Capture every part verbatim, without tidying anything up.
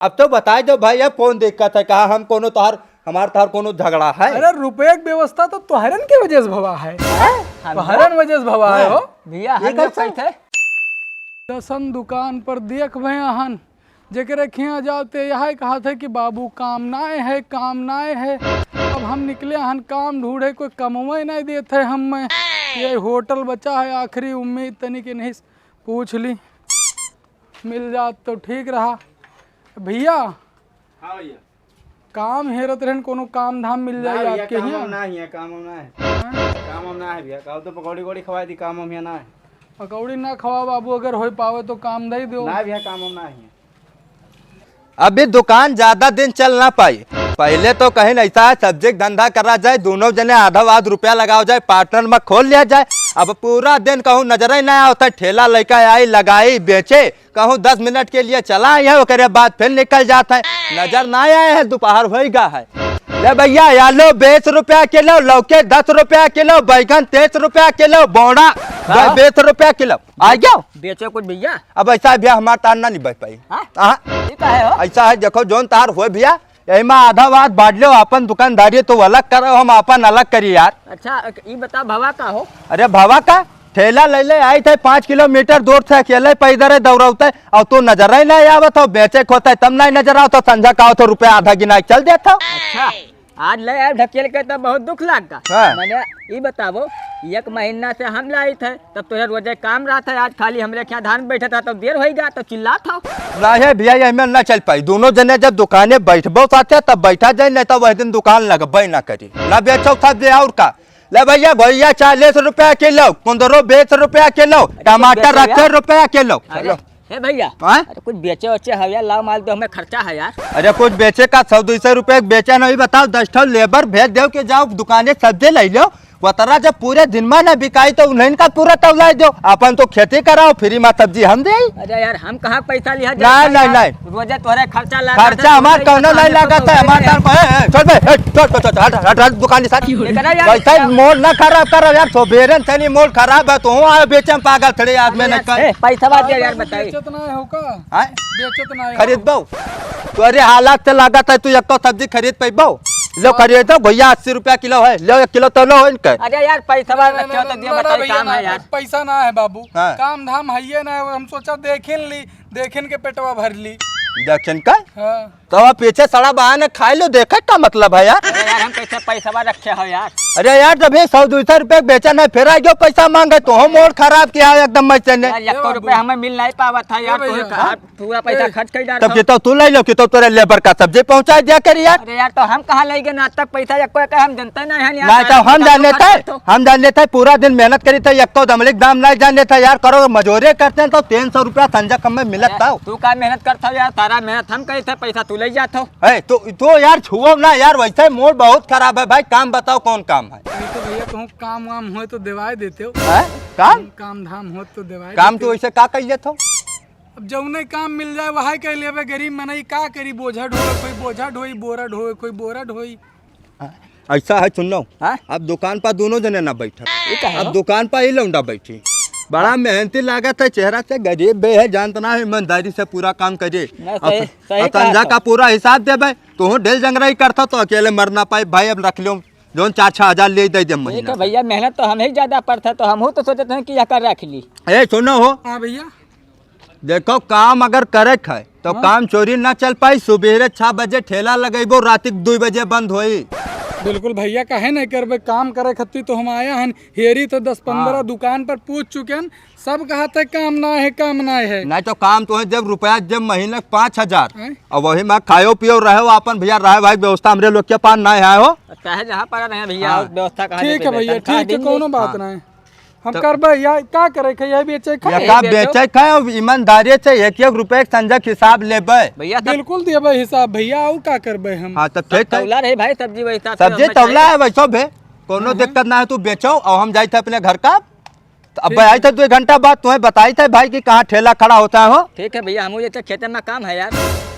अब तो बताइ देउ भाई, अब कौन दिक्कत है? कहा हम कोनो तोहार, हमार तोहार कोनो झगड़ा है? अरे, रुपये की व्यवस्था तो तोहरन के वजह से भवा है। हैं? हम तोहरन वजह से भवा है हो। भैया, ये हम लोग कैसे? कैसे? दसन दुकान पर देख भए अहन, जेकरे खियाँ जाओ ते यह कहत है कि बाबू काम नाय है, काम नाय है। अब हम निकले अहन काम ढूंढे, कोई कमवे नाय देत है हमें। ये होटल बचा है आखिरी उम्मीद, तनी के नहीं पूछ ली, मिल जात तो ठीक रहा। भैया, हाँ भैया। काम हेरत रहन, कोनो काम धाम मिल ना जाए भैया, आपके काम हियाँ? वाम ना है, काम वाम ना है। हाँ? काम वाम ना है भैया, कहो तो पकौड़ी वकौड़ी खवाई दी, काम वाम हियाँ ना है। पकौड़ी ना खवाओ बाबू, अगर होई पावे तो काम दे दो। ना भैया, काम वाम ना है। अभी दुकान ज्यादा दिन चल ना पाई। पहिले तो कहिन ऐसा है, सब्जी के धंधा करा जाए, दोनों जने आधा आध रुपया लगाओ जाए, पार्टनर में खोल लिया जाए। अब पूरा दिन कहूँ नजर ही ना आवत है, ठेला लइका आई, लगाई, बेचे, कहूँ दस मिनट के लिए चला आई है, ओकरे बाद फिर निकल जात है, नजर ना आए है, दोपहर होई गा है। ले भैया, आलू बीस रुपया किलो, लौके दस रुपया किलो, बैगन तीस रुपया किलो, बोड़ा हाँ। बीस रुपया किलो। आ गया? बेचे कुछ भैया? अब ऐसा है भैया, हमार तार ना निभाई पाई। हाँ? हाँ। ये का है हो? ऐसा है, देखो, जौन तार होए भैया, यही में आधा बात बांट लो, अपन दुकानदारी तो अलग करो, हम अपन अलग करी यार। अच्छा, ये बता भवा का हो? अरे भवा का? ठेला ले ले आई थे, पाँच किलोमीटर दूर से अकेले पैदल दौड़ौते, और तू नजर ही नहीं आवत हो, बेचे खोते तब नहीं नजर आवत हो, संझा का हो तो रुपया आधा गिनाई चल देत हो। अच्छा, आज ले आए ढकेल के तो बहुत दुख लाग गा। हाँ। मने ई बतावो, एक महीना से हम लाइत है, तब तोहे रोजे काम रहत है, आज खाली हमरे खियाँ धान बैठत है, तो देर होई गा, तो चिल्लात हो। ना है भैया, ये में ना चल पाई। दोनों जने जब दुकाने बैठबो साथे, तब बैठा जाए, नहीं तो वह दिन दुकान लगबे ना करी, ना बेचो सब दे और का। ले भैया, घोइया चालीस रुपया किलो, कुंदरू बीस रुपया किलो, अरे, टमाटर बेचो अस्सी यार। रुपया किलो। अरे, चलो। हे भैया, हाँ? अरे कुछ बेचे वेचे हव यार, लाव माल दो, हमें खर्चा है यार। अरे कुछ बेचे का, सौ दो सौ रुपये के बेचे नहीं, बताओ, दस ठो लेबर भेज दो कि जाओ दुकाने सब्जी ले लो। वतरा जब पूरे दिन में ना बिकाई तो उन्हें का पूरा तौला दो, अपन तो खेती कराओ, फ्री में सब्जी हम दे। अरे यार, हम कहाँ पैसा लिया नहीं, जाए नहीं, यार? नहीं। रोजे तोहरे खर्चा लागत है, खर्चा हमार तोहरे कौनो नहीं लागत है, हमार ए, ए, तार को, ए, ए, छोड़ बे, ए, छोड़, छोड़, छोड़, हट, हट, हट, दुकानी साथ। एकरा यार, वैसे ही मोल ना खराब करो यार, सोबेरन से नहीं मोल खराब है, तो हूँ आयो बेचे में पागल थोड़े आज में अरे नहीं यार, कर। ए, पैसा बात दे यार, बताई। बेचत ना हो का? हाँ? बेचत ना हो। खरीदबो। तोरे हालात से लागत है, तू एको सब्जी खरीद पैबो? लो हाँ। खरीदो भैया, अस्सी रुपया किलो है, लो एक किलो तो लो इनके। अरे यार, पैसा बात ना, अच्छा ना, तो दिया, ना, ना बताई, भैया, काम ना, है यार। पैसा ना है बाबू, हाँ। काम धाम है ये ना, हम सोचा देखेन ली, देखेन के पेटवा भर ली। देखेन का? हाँ। तो अब पीछे सड़ा बहाने खाए लो, देखे का मतलब है यार? अरे यार, हम कैसे पैसा रखे हो यार? अरे यार, जब ये सौ दो सौ रुपये बेचन है, फिर आ गयो पैसा मांगे, तो हम मोड़ खराब किया है एकदम मैं से ने। यार, एक रुपया हमें मिल नहीं पावत है यार, ए तू भैया। कहा पूरा पैसा ए। खर्च कर डाल तब कितो तू ले लो, कितो तोरे लेबर का सब्जी पहुंचा दिया कर यार। अरे यार, तो हम कहाँ ले गए ना तक पैसा, एको एक हम जनते नहीं है यार, नहीं तो हम जाने थे, हम जाने थे, पूरा दिन मेहनत करी थे, एको दमली के दाम नहीं जाने थे यार, करो मजूरी करते हैं तो तीन सौ रुपया संझा कम में मिलत अरे, था। तू का मेहनत करता हो यार, सारा मेहनत हम करी थे, पैसा तू ले जात हो। है, तो, तो यार छुओ ना यार, वैसे मूड बहुत खराब है भाई, काम बताओ कौन काम है? नहीं तो भैया कहूँ काम वाम होए तो देवाए देते हो। हैं? काम? काम धाम होत तो देवाए काम देते तो हो। वैसे का कह लेत हो? अब जौने काम मिल जाए वही कह लेबे, गरीब मनई का करी, बोझा ढोए कोई बोझा ढोई, बोरा ढोए कोई बोरा ढोई। ऐसा है, सुन लो, हाँ? अब दुकान पर दोनों जने ना बैठे, ये का है अब हो? दुकान पर ही लौंडा बैठी, बड़ा मेहनती लागत है, चेहरा से गरीब बे है, जानत ना है, ईमानदारी से पूरा काम करे। ना, और सही, सही और संझा कहा का पूरा हिसाब देबे, तू ढेल जंगरा ही करता तो अकेले मर ना पाए भाई, अब रख लो जौन चार छह हजार ले दे दे ठीक महीना है से। भैया, मेहनत तो हम ही ज्यादा पड़ता है, तो हम तो सोचते हैं कि यह कर रख ली। ए सुनो हो, हाँ भैया। देखो काम अगर करे के है तो हाँ। काम चोरी ना चल पाई, सुबेरे छह बजे ठेला लगेबो, रात के दो बजे बंद होई। बिल्कुल भैया, काहे नहीं करबे, काम करे खत्ती तो हम आया हन, हेरी तो दस पन्द्रह हाँ। दुकान पर पूछ चुके हैं, सब कहत है काम ना है, काम ना है। नहीं तो काम तो है, जब रुपया जब महीने के पाँच हजार, हैं? और वही में खायो पियो रहो अपन भैया, रहे भाई व्यवस्था हमरे लोग के पास ना है हो। चाहे जहाँ पर रहे भैया, हाँ। व्यवस्था कहाँ ठीक है भैया, ठीक है, कौनो बात हाँ। ना है। हम तो करबे यार, का करे के, यही बेचे खाए। ये का बेचे खाए, अब ईमानदारी से एक एक रुपये के संझा के हिसाब लेबे। भैया तब बिल्कुल देबे हिसाब भैया, और का करबे हम। हाँ, तब तब ठीक है। तौला रहे भाई, सब्जी वही हिसाब से सब्जी हमें तौला चाहिए। है वैसो भे, कौनो हाँ, हाँ। दिक्कत ना है, तू बेचो और हम जाए थे अपने घर का। तो अब ठीक आए है। थे दो घंटा बाद तुम्हें बताई थे भाई कि कहाँ ठेला खड़ा होता है हो। ठीक है भैया, हम ये तो खेते में काम है यार।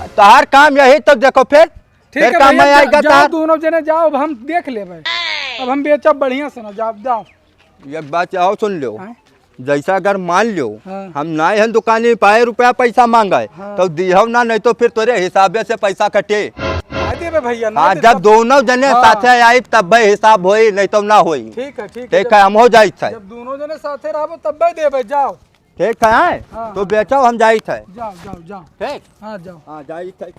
तोहार काम यही तो देखो फिर, ठीक फिर है काम भैया, में जा-, आएगा जाओ तार। दोनों जने जाओ, अब हम देख लेबे, अब हम बेचब बढ़िया से ना, जाओ, जाओ। एक बात और सुन लो, हाँ? जैसा अगर मान लो, हाँ। हम नाहीं हन दुकानी पाए रुपया पैसा मांगे, हाँ। तो दिहो ना, नहीं तो फिर तोरे हिसाबे से पैसा कटे। ना देबे भैया, ना हाँ, देबे। जब दोनों जने हाँ। साथे आई तब हिसाब होई, नहीं तो ना होई। ठीक है, ठीक है, ठीक जब, है, हम हो जाइत है। जब दोनों जने साथे रहबो तब देबे, जाओ। ठीक है, आए? हाँ, तो हाँ। बेचो, हम जाइत है। जाओ, जाओ, जाओ। ठीक। हाँ, जाओ। हाँ, जाइत है।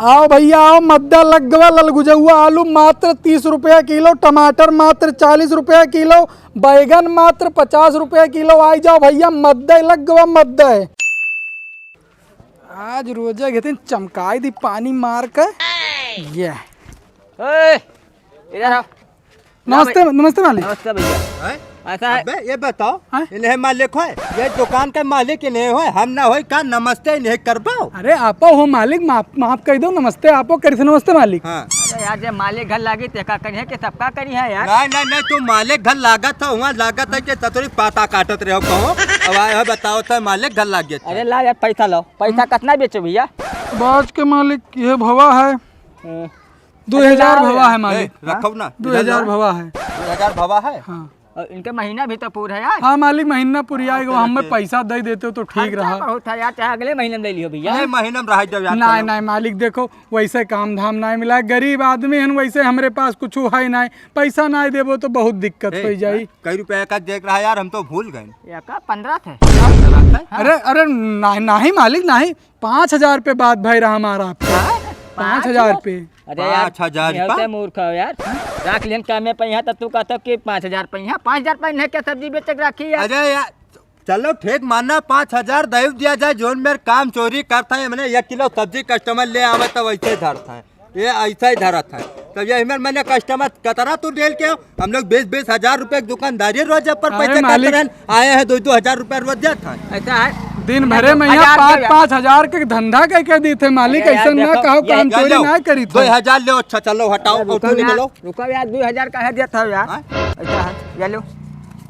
आओ भैया, आओ, मद्दा लग गवा ललगुजौआ आलू मात्र तीस रुपया किलो, टमाटर मात्र चालीस रुपया किलो, बैगन मात्र पचास रुपया किलो। आई जाओ भैया, मद्दा लग गवा, मद्दा। आज रोजा के दिन चमकाई दी पानी मार के। ये। ए, इधर आओ। नमस्ते, नमस्ते मालिक। नमस्ते भैया। हैं? ऐसा है। अबे, ये बताओ, हैं? इन्हें मालिक होय? ये दुकान के मालिक इन्हें होय? हम ना होय का नमस्ते इन्हें करबाओ? अरे, आपो हो मालिक, माफ, माफ कहि दो, नमस्ते आपो करी थे, नमस्ते मालिक। हाँ। अरे यार, जे मालिक घर लागी, ते का करी है कि सबका करी है यार? नहीं, नहीं, नहीं, तू मालिक घर लागत है, वहाँ लागत है कि ततरी पाता काटत रहो कहो। अब आए हो, बताओ तो मालिक घर लाग गया। अरे ला यार, पैसा लाओ। पैसा कितना बेचो भैया? बाज के मालिक, ये भवा है। हाँ। दो हजार भवा है मालिक। ए, रखो ना, दो हजार इधर लाओ। भवा है। दो हजार भवा है? हाँ। और इनके महीना भी तो पूरा है यार। हाँ मालिक, महीना पूरी हाँ, आएगा, चलो, हमें ठीक। पैसा दे देते हो तो ठीक खर्चा रहा। बहुत है यार, चाहे अगले महीने में ले लियो भैया। अगले महीने में रह जाओ यार, नहीं, चलो। नहीं मालिक, देखो वैसे काम धाम नहीं मिला, गरीब आदमी हन, वैसे हमरे पास कुछ है नहीं, पैसा नहीं देबो तो बहुत दिक्कत ए, हो जाई। कई रुपया का देख रहा यार, हम तो भूल गए। या का पन्द्रह थे? पन्द्रह थे? अरे, अरे, नहीं, नहीं मालिक, नहीं, पाँच हजार पे बात भाई रहा हमारा आपसे। हाँ? पाँच हजार पे। अरे यार, पाँच हजार ये रुपया? होते मूर्ख हो यार। राख लेन का में पहिया, तो तू कहता कि पाँच हजार पहिया, पाँच हजार पहिया क्या सब्जी बेच के राखी यार? अरे यार, चलो ठीक माना, पाँच हजार दे दिया जाए, जोन मेर काम चोरी करता है, मैंने एक किलो सब्जी customer ले आवे तो वैसे ही धरता है, ये ऐसा ही धरत है। तब ये मेर मैंने customer कतरा तू डेल के हो, हम लोग बीस बीस हजार रुपए की दुकानदारी रोज पर अरे पैसे मालिक। करते रहन, आए हैं दो दो हजार रुपए रोज देत हैं। ऐसा है। दिन भरे में यहाँ हजार पाँच, रुपया। पाँच हजार के धंधा कह के दी थे मालिक, अरे यार, ऐसा ना देखो, कहो, ये काम चोरी ना करी थे। दो हजार ले, अच्छा चलो हटाओ, अरे और रुको तू यार, निकलो। रुको यार, दो हजार का है देता हो यार। हाँ? ऐसा है, ये लो,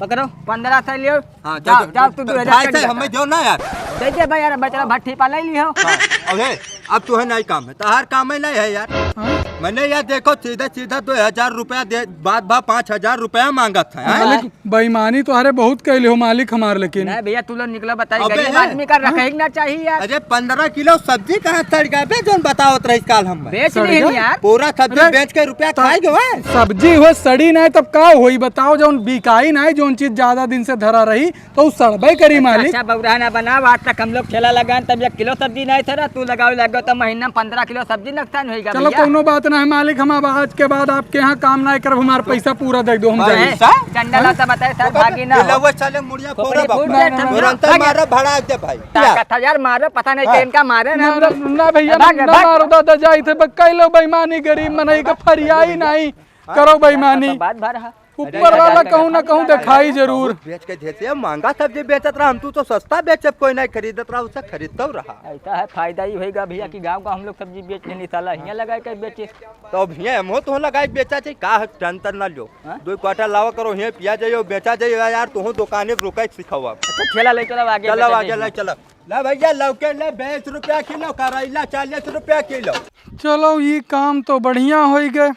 पकड़ो, पन्द्रह सौ लियो। हाँ, जाओ, दे दो, जाओ, तू दो हजार ढाई सौ कर हमें देता। दो ना यार। दे दे भाई यार, बचला भट्टी पा ले लियो। हाँ, अबे, अब तुहे नहीं काम है, तहार काम ही नहीं है यार। हाँ? मैंने यार देखो, सीधा सीधा दो हजार रुपया दे, बात भा पाँच हजार रुपया मांगत है, हाँ? मालिक, बेईमानी तो अरे बहुत कैले हो मालिक हमार, लेकिन नहीं भैया, तू लोग निकलो, बताइए, अबे गरीब है, आदमी का हाँ? रखे ही ना चाहिए यार। अरे, पन्द्रह किलो सब्जी कहाँ सड़ गया बे, जोन बतावत रही काल हम? बेच सड़ ली गया? यार। पूरा सब्जी अरे, बेच के रुपया त-, खाए गए हैं। सब्जी हो सड़ी नहीं तब का होई बताओ, जोन बिकाई नहीं, जोन चीज ज्यादा दिन से धरा रही तो उ सड़बे करी अच्छा, मालिक। अच्छा, बौरा ना बनाओ, आज तक हम लोग ठेला लगाएं तब एक किलो सब्जी नहीं सड़ा, तू लगाओ लग गयो तो महीना में पन्द्रह किलो सब्जी नुकसान होइगा चलो भैया। कौनो बात ना है मालिक, हम अब आज के बाद आपके यहाँ काम नहीं करब, हमार पैसा पूरा दे दो, हम अरे, जाई। पैसा? चंडा हाँ? ला सब बताए सर, ओकर भागी ना हो। दिलवा चले मुड़िया खोपड़ी फोड़ा फूट बाबा। जाए, ना, ना, समझो। ना। तुरंत भाग मारो, गया। भड़ा दे भाई। ताकत हजार मारो, पता नहीं हाँ। केन का मारे ना हम ना, लोग। ना भैया, भाग, ना, ना भाग। मारो दादा, जाई थे, बस कई लो बेईमानी गरीब मनई के फरियाई नहीं, हाँ? करो बेईमानी। बात भर है। ऊपर अरे, वाला हजार कहूँ ना कहूँ हजार देखाई हजार जरूर। बहुत बेच के देते हैं, महंगा सब्जी बेचत रहा, हम तू तो सस्ता बेचब, कोई नहीं खरीदत रहा, उससे खरीदतो रहा। ऐसा है, फायदा ही होइगा भैया कि गाँव का हम लोग सब्जी बेच लेनी, साला हियाँ लगा के बेचे। तो अब हियाँ हमहूँ तो लगा के बेचा चाहिए, का है, टेंशन ना लो। हाँ? दो क्वार्टर लावा करो, हियाँ पिया जाइयो, बेचा जाइयो यार, तुहूँ दुकाने पे रुका सिखाओ आप। अच्छा, ठेला ले चलो आगे चलो बेचा आगे जाइए। ले चलो। ला भैया, लौके ले बीस रुपया किलो, करैला चालीस रुपया किलो। चलो, ये काम तो बढ़िया होई गए।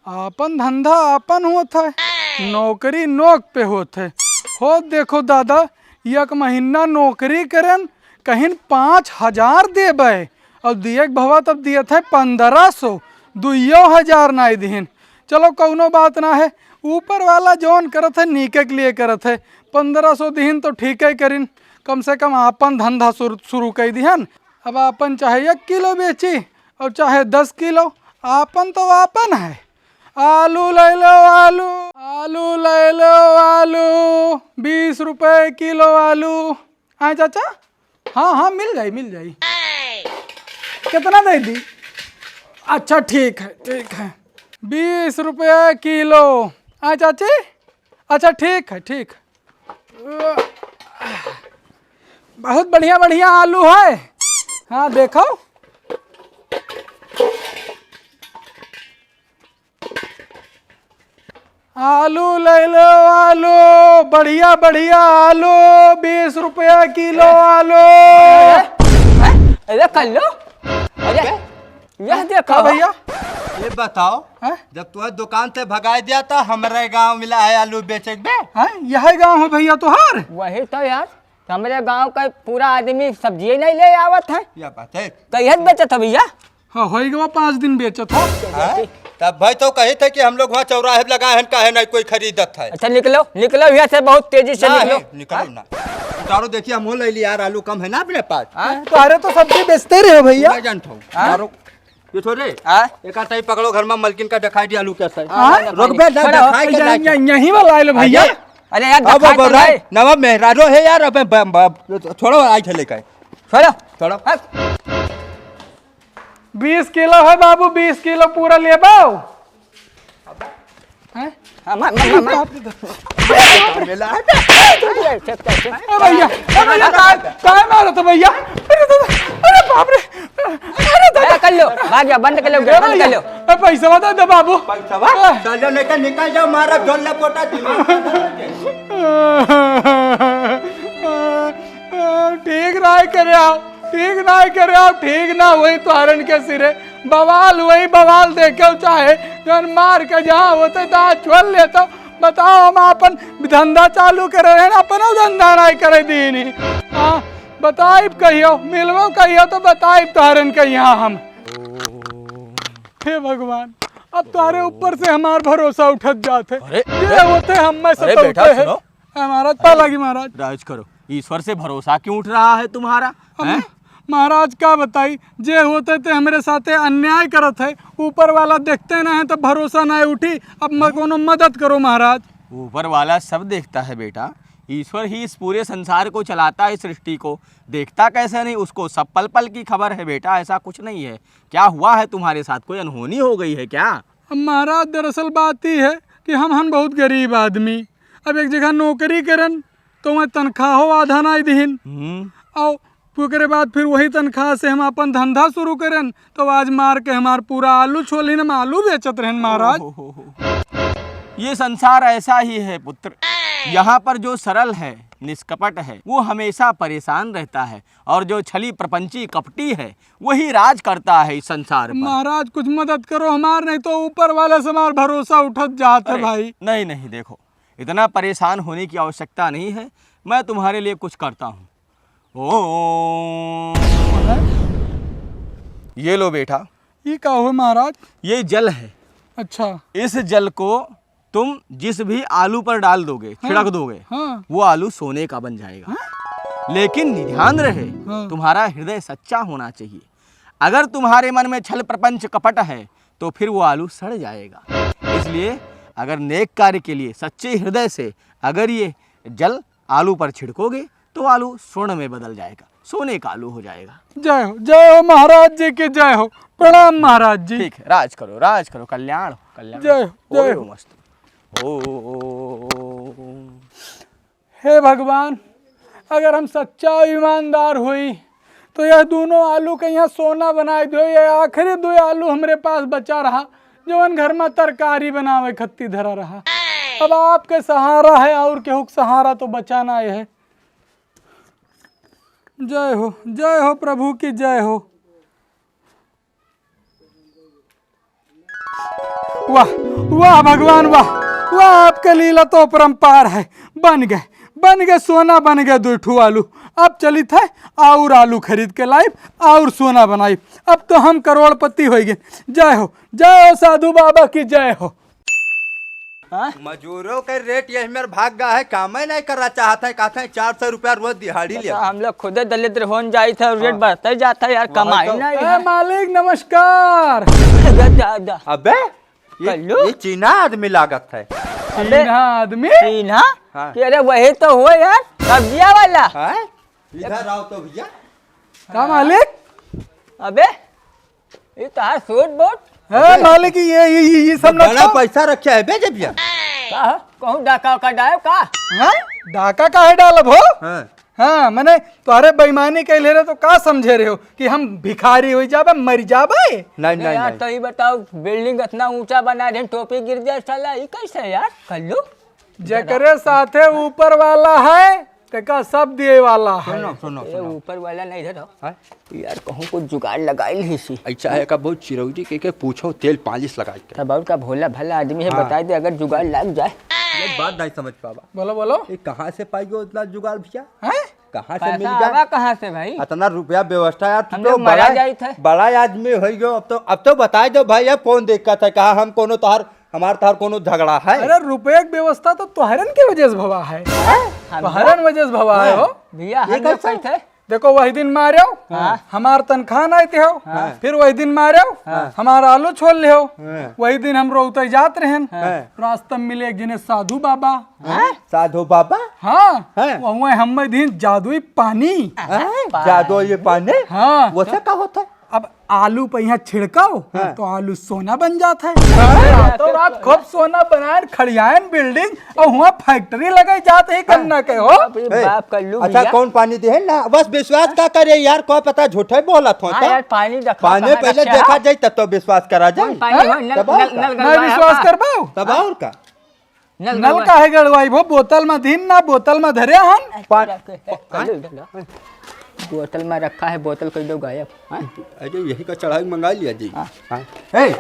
आपन धंधा आपन होत है, नौकरी नोक पे होत है। हो देखो दादा, एक महीना नौकरी करेन, कहिन पाँच हजार देबे, और दिए के भवा तब दियत है पन्द्रह सौ, दुइयो हजार नाई दिहिन। चलो कौनो बात ना है, ऊपर वाला जौन करत है नीके के लिए करत है, पन्द्रह सौ दिहिन तो ठीके करिन, कम से कम आपन धंधा शुरू, शुरू कई दिहन। अब आपन चाहे एक किलो बेची, और चाहे दस किलो, आपन तो आपन है। आलू ले लो आलू, आलू ले लो आलू, बीस रुपए किलो आलू। आए चाचा? हाँ, हाँ, मिल जाई, मिल जाई। कितना दे दी? अच्छा, ठीक है, ठीक है। बीस रुपए किलो। आए चाची? अच्छा, ठीक है, ठीक। बहुत बढ़िया, बढ़िया आलू है। हाँ, देखो। आलू ले लो, आलू, बढ़िया, बढ़िया आलू, बीस रुपया किलो आलू। अरे, अरे, कल्लू, अरे, यह देखो। का भैया? ये बताओ, हाँ? जब तुम्हें दुकान से भगाई दिया था, हमारे गांव मिला है आलू बेचे के बे? हाँ, यह गांव है भैया तोहार? वही तो यार, हमरे गांव का पूरा आदमी सब्जिये नहीं ले आवत है। यह बात है। कहियत बेचत हो भैया? हाँ, होई गवा पाँच दिन बेचत हो। हाँ? तब भाई तो कही थे कि हम लोग वहाँ चौराहे पे लगाए हैं, काहे नहीं कोई खरीदत है। अच्छा, निकलो, निकलो यहाँ से, बहुत तेजी से ना निकलो। है, निकलो ना। उतारो, देखिए, हम हो ले लिया यार, आलू कम है ना अपने पास। हाँ? तो अरे, तो सब्जी बेचते रहे हो भैया। मैं जानता हूँ। हाँ? उतारो। ये छोड़ रे। हाँ? एक हाथ ही पकड़ो, घर में मलकिन का दिखाई दिया आलू कैसा है। हाँ? रुक बे, ना छोड़ो। दिखाई के यहीं, लायक है। यहीं, यहीं वाला आए लो भैया। अरे, अरे यार, अब दिखाई अब तो राय, नहीं। नवा मेहरारो है यार, अब ब-, ब-, छोड़ो, आई चले का। छोड़ो। छोड़ो। हाँ। बीस किलो है बाबू, बीस किलो पूरा लेबो। हैं? हाँ, मा-, मा-, मा-, मा-, बाप रे, बाप। मिला है। ए भैया, ए भैया, काय, काय मारत हो भैया? अरे दादा, अरे बाप रे, अरे दादा। ए, कर लो, भाग जा, बंद कर लो, ए बंद कर भैया, लो। ए पैसा दे दे बाबू। पैसा? ए। चलो लेकर निकल जाओ, मारा जोर लपोटा दिमाग। ठीक राय करे आओ, ठीक ना करे आओ, ठीक ना होई तोहरन के सिरे। बवाल होई, बवाल देखे चाहे जौन मार के जहाँ होते तहाँ छोड़ लेता। बताओ, हम आपन धंधा चालू करे रहे ना, अपनो धंधा नहीं करे दीनी। हाँ, बताइब कहियो, मिलबो कहियो तो बताइब तोहरन के यहाँ हम। हे भगवान, अब तोहरे ऊपर से हमार भरोसा उठत जात है। अरे, ये अरे, होते हम में अरे सतावते बेटा, हैं। सुनो। हाँ महाराज, पा लागी महाराज। राज करो, ईश्वर से भरोसा क्यों उठ रहा है तुम्हारा? अब हैं? महाराज का बताई, जे होते ते हमरे साथे अन्याय करत है, ऊपर वाला देखते ना है तो भरोसा ना उठी। अब म-, कोनो मदद करो महाराज। ऊपर वाला सब देखता है बेटा, ईश्वर ही इस पूरे संसार को चलाता है, सृष्टि को। देखता कैसे नहीं, उसको सब पल पल की खबर है बेटा, ऐसा कुछ नहीं है। क्या हुआ है तुम्हारे साथ, कोई अनहोनी हो गई है क्या? अब महाराज, दरअसल बात ई है कि हम हन बहुत गरीब आदमी। अब एक जगह नौकरी करन, तो वह तनख्वाहो आधा नाई दिहिन। हम्म। और ओकरे बाद फिर वही तनख्वाह से हम अपन धंधा शुरू करन, तो आज मार के हमार पूरा आलू छोलिन, हम आलू बेचत रहन महाराज। ओ हो हो हो। ये संसार ऐसा ही है पुत्र। यहाँ पर जो सरल है, निष्कपट है, वो हमेशा परेशान रहता है, और जो छली प्रपंची कपटी है, वही राज करता है इस संसार पर। महाराज, कुछ मदद करो हमार, नहीं तो ऊपर वाला से हमार भरोसा उठत जात है अरे, भाई। नहीं, नहीं, देखो, इतना परेशान होने की आवश्यकता नहीं है, मैं तुम्हारे लिए कुछ करता हूँ। ओम। ये लो बेटा। ये का हो महाराज? ये जल है। अच्छा। इस जल को तुम जिस भी आलू पर डाल दोगे, हाँ। छिड़क दोगे, हाँ। वो आलू सोने का बन जाएगा। हाँ? लेकिन ध्यान रहे, हाँ। तुम्हारा हृदय सच्चा होना चाहिए। अगर तुम्हारे मन में छल प्रपंच कपट है, तो फिर वो आलू सड़ जाएगा। इसलिए अगर नेक कार्य के लिए सच्चे हृदय से अगर ये जल आलू पर छिड़कोगे, तो आलू स्वर्ण में बदल जाएगा, सोने का आलू हो जाएगा। जय हो, जय हो महाराज जी की जय हो। प्रणाम महाराज जी। ठीक है, राज करो, राज करो, कल्याण हो, कल्याण। जय हो, जय हो। मस्त। ओ। हे भगवान, अगर हम सच्चा और ईमानदार होई, तो यह दोनों आलू के यहाँ सोना बनाए दो। ये आखिरी दो आलू हमरे पास बचा रहा, जवन घर में तरकारी बनावे खत्ती धरा रहा। अब आपके सहारा है, और केहू के सहारा तो बचा ना है। जय हो, जय हो, प्रभु की जय हो। वाह, वाह भगवान, वाह, वाह, आपके लीला तो अपरंपार है। बन गए, बन गए, सोना बन गए दुई ठो आलू। अब चलित है और आलू खरीद के लाइब और सोना बनाइब। अब तो हम करोड़पति होइ गए। जय हो, जय हो साधु बाबा की जय हो। हाँ? मजूरों के रेट यही मेर भाग गा है, कामे नहीं करना चाहत है, कहत है चार सौ रुपया रोज दिहाड़ी ले। बता, हम लोग खुदे दलिद्र होन जाइत है, रेट हाँ। बढ़ते जात है यार, वही कमाई तो। नहीं ए, है। मालिक नमस्कार। दा, दा, दा। अबे, ये, कल्लू? ये चीना आदमी लागत है। अबे, चीना आदमी? चीना? हाँ। कि अरे वही तो हुआ यार, सब्जिया वाला। हाँ? इधर आओ तो भैया। का मालिक? अबे, ये तोहार सूट बूट? है मालिक, ये, ये, ये, ये सब न बड़ा खाओ। पैसा रखा है बे जबिया। का हो? कहूँ डाका का डायो का? हैं? डाका काहे डालब हो? हाँ। हाँ, मने तोहरे बेईमानी कैले रहे तो का समझे रहे हो कि हम भिखारी हो जाबे, मर जाबे? नहीं, नहीं, नहीं, यार, नहीं। तो ये बताओ, बिल्डिंग इतना ऊंचा बना दे, टोपी गिर जाए साला, ये कैसे यार? कल्लू? जेकरे साथे ऊपर वाला है, तेका सब दिए वाला है। सुनो, सुनो, ए, सुनो। ऊपर वाला नहीं धरो। हाँ? यार, कहूँ कुछ जुगाड़ लगाई ली सी। अच्छा है, का बहुत चिरौरी के, के पूछो, तेल पालिश लगाई के। तब और का, भोला भला आदमी है, हाँ। बताई दे, अगर जुगाड़ लग जाए। एक बात नहीं समझ पावा। बोलो, बोलो। ये कहाँ से पाई गयो इतना जुगाड़ भैया? हैं? कहाँ से पैसा मिल गया? आवा कहाँ से भाई? इतना रुपया व्यवस्था यार, तू हम तो लोग मरा बड़ा, जाइत है। बड़ा आदमी हो गयो। अब तो, अब तो बताई दो भाई, अब कौन दिक्कत है? कहा हम कोनो तोहार, हमार तोहार कोनो झगड़ा है? अरे, रुपये की व्यवस्था तो तोहरन के वजह से भवा है। हैं? हम तोहरन वजह से भवा है हो। भैया, ये हम लोग कैसे? कैसे? देखो, वही दिन मारेव, हाँ। हमार तनख्वाह नाई देहो, हाँ। फिर वही दिन मारेव, हाँ। हमार आलू छोल लेहो। हाँ। वही दिन हम रोउतै जात रहेन, हाँ। रास्ता में मिले एक जने साधु बाबा। हाँ? साधु बाबा? हाँ, हाँ। वहुए हमें दीन जादुई पानी। हाँ? पानी। जादुई पानी? हाँ। वैसे का होता है? अब आलू पे यहाँ छिड़काओ, हाँ। तो आलू सोना बन जात है। हाँ। रातों रात खूब सोना बनाएन, खड़ियाएन building, और हुआ factory लगाई जात है गन्ना के हो। बाप रे ए, बाप, कल्लू अच्छा, भैया। कौन पानी दे है ना? बस विश्वास का करे यार, को पता झूठे बोलत हो हाँ तो। यार, पानी रखा पानी कहाँ पहले रखा देखा है? जाए, तब तो विश्वास करा जाए। कौन पानी हो? नल, दबाओ नल, का? नल, नल नहीं गड़वाया विश्वास हो? करबाओ? तब और का? नल नल गड़वाया। काहे गड़वाई भो? बोतल में दीन ना, बोतल में धरे हन। पा- कल्लू, इधर ला। बोतल में रखा है, बोतल कई दो गायब। हाँ? अरे, यही का चढ़ाई मंगा लिया जी। हाँ। हाँ। ए,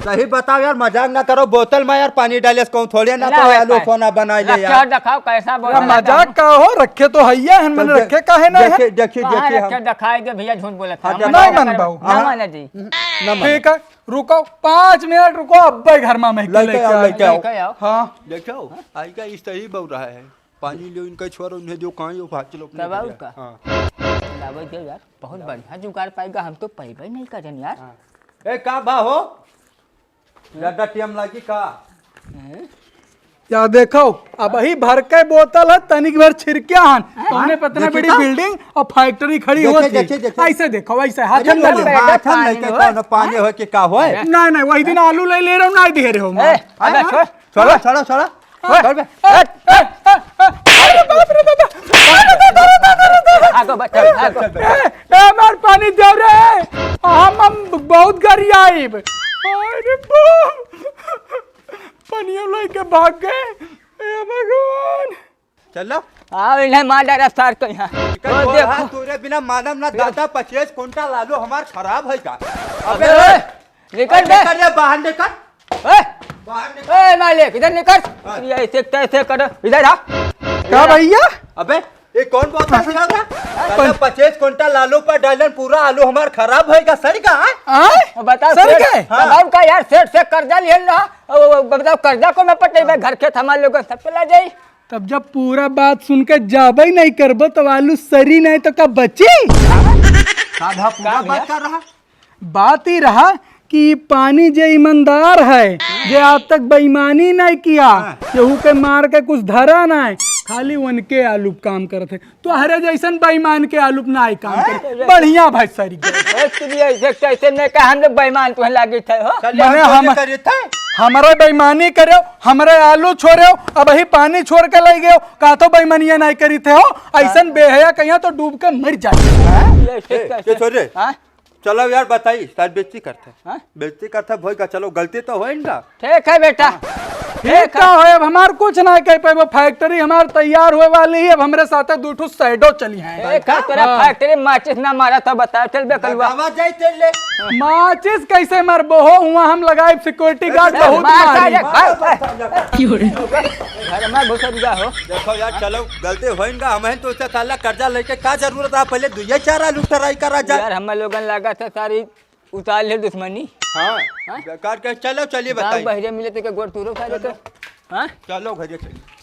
सही बताओ यार, मजाक ना करो। बोतल में यार पानी डाले से कहूँ थोड़े ना ना तो होता आलू है। सोना बना ले रखा यार। दिखाओ, कैसा बोतल रखा है? मजाक का हो, रखे तो हैया हन, तो मैंने दे-, रखे काहे ना है? देखिए, देखिए, कहाँ देखिए रखे हम। दिखाई दे भैया, झूठ बोलत है। हाँ, हम देखो। ना ना मानबाऊ। ना हाँ। माने जी। ना माने। ठीक है, रुको, पाँच मिनट रुको, अब्बे घर में मैं लेके लेके आओ, आओ। लेके आओ। लेके आओ। हाँ। देखो, आई का इस तरह ही बहु रहा है। पानी लियो इनका छोरो, उन्हें जो कहाँ यो भाग चलो अपने तब घर और यार। का? हाँ। लावे दे यार, बहुत बढ़िया जुगाड़ पाएगा, हम तो पैबे नहीं करन यार। हाँ। ए, का बा हो? ज्यादा टेम लागी का? हैं? या देखो, अबही भर के बोतल है, तनिक भर छिड़क्या हन। हाँ? तोहने पतना देखी बड़ी तो? Building और factory खड़ी देखी, होती। देखी, देखी। ऐसे देखो, ऐसे हाथ अरे, में वो डालो। हाथ में पानी लेके हो। कौन पानी हो कि का होए? नहीं, नहीं, वही दिन आलू ले ले रहो, नहीं दे रहो। ए, अबे हाँ? छोड़। छोड़ो, छोड़ो, छोड़ो। ओए, चल बे। ए, ए, ए, ए, अरे बाप रे दादा। आगो बा, चल, आगो। ए, ए, हमार पानी दे रे। हम, हम बहुत गरियाइब। अरे बाप। पनिया लेके भाग गए। ए भगवान। चलो। आओ, इन्हें मार डाला सार को यहाँ। निकल, वो बोल, देखो। हाँ, तोरे बिना मानव ना दादा, पच्चीस कुंटल आलू हमार खराब है का? अबे, अबे, निकल बे। निकल रे, बाहर निकल। ए, बाहर निकल। ए, मालिक, इधर निकल। हाँ। ये ऐसे कैसे करो? इधर आ। का भैया? अबे, ये कौन बोतल दिया था? हाँ। दादा, पच्चीस कुंटल आलू पर डालन, पूरा आलू हमार खराब होएगा, सड़ का, हाँ? हाँ? बताओ, सड़ सेठ, के? हाँ। तब हम का यार, सेठ से कर्जा लिहल रहा। अब, अब, अब बताओ, कर्जा को मैं पटेबे, घर खेत हमार लोग सब चला जाई। तब जब पूरा बात सुन के जाबे नहीं करबो, तब आलू सरी नहीं तो का बची? साधा पूरा का बात भैया? कर रहा। बात ही रहा कि पानी जे ईमानदार है, जे आज तक बेईमानी नहीं किया, हाँ। केहू के मार के कुछ धरा नहीं, खाली उनके आलू काम करत है। तोहरे जैसन बेईमान के आलू ना आई काम करे। हाँ? बढ़िया भाई सरी गए। ए, तू भी ऐसे कैसे नहीं कहा, हम लोग बेईमान तुम्हें लागे थे हो? चलिए, मने हम हम, करिए थे। हमरे बेईमानी करे, हमरे आलू छोड़े, अबही पानी छोड़ के ले गए, का तो बेईमानिया नहीं करी थे हो? ऐसन हाँ। बेहया कहिया तो डूब के मर जाए। हाँ? ये ए, कैसे? ये छोड़ रे। हाँ? चलो यार, बताई, शायद बेइज्जती करते हैं। हाँ? बेइज्जती करते हैं, भोई का, चलो, गलती तो होई ना। ठीक है बेटा। हाँ। ठीक ठीक है। का होए, अब हमार कुछ ना कह पाए, वो factory हमार तैयार होए वाली है, अब हमरे साथे दू ठो shadow चली हैं। ठीक है, तोरा हाँ। Factory माचिस ना मारा तो बता, चल बे कलुआ। बतावा जाए चल ले। माचिस कैसे मारबो हो, हुआ हम लगाए security guard अरे बहुत मार मारी। साले, भाग, भाग। घर में घुस जा हो। देखो यार, चलो, गलती होई ना, हम हैं तो उससे साला कर्जा लेके का जरूरत है, पहले दुइया चार आलू try करा जा। यार, हम लोगन लगा था सारी उतार ले दुश्मनी। हाँ, हाँ? बेकार के, चलो, चलिए गाँव बताइए। बहरे मिले तो के गोड़ तोड़ो खा लेते। चलो। हाँ? चलो, घरे चलिए।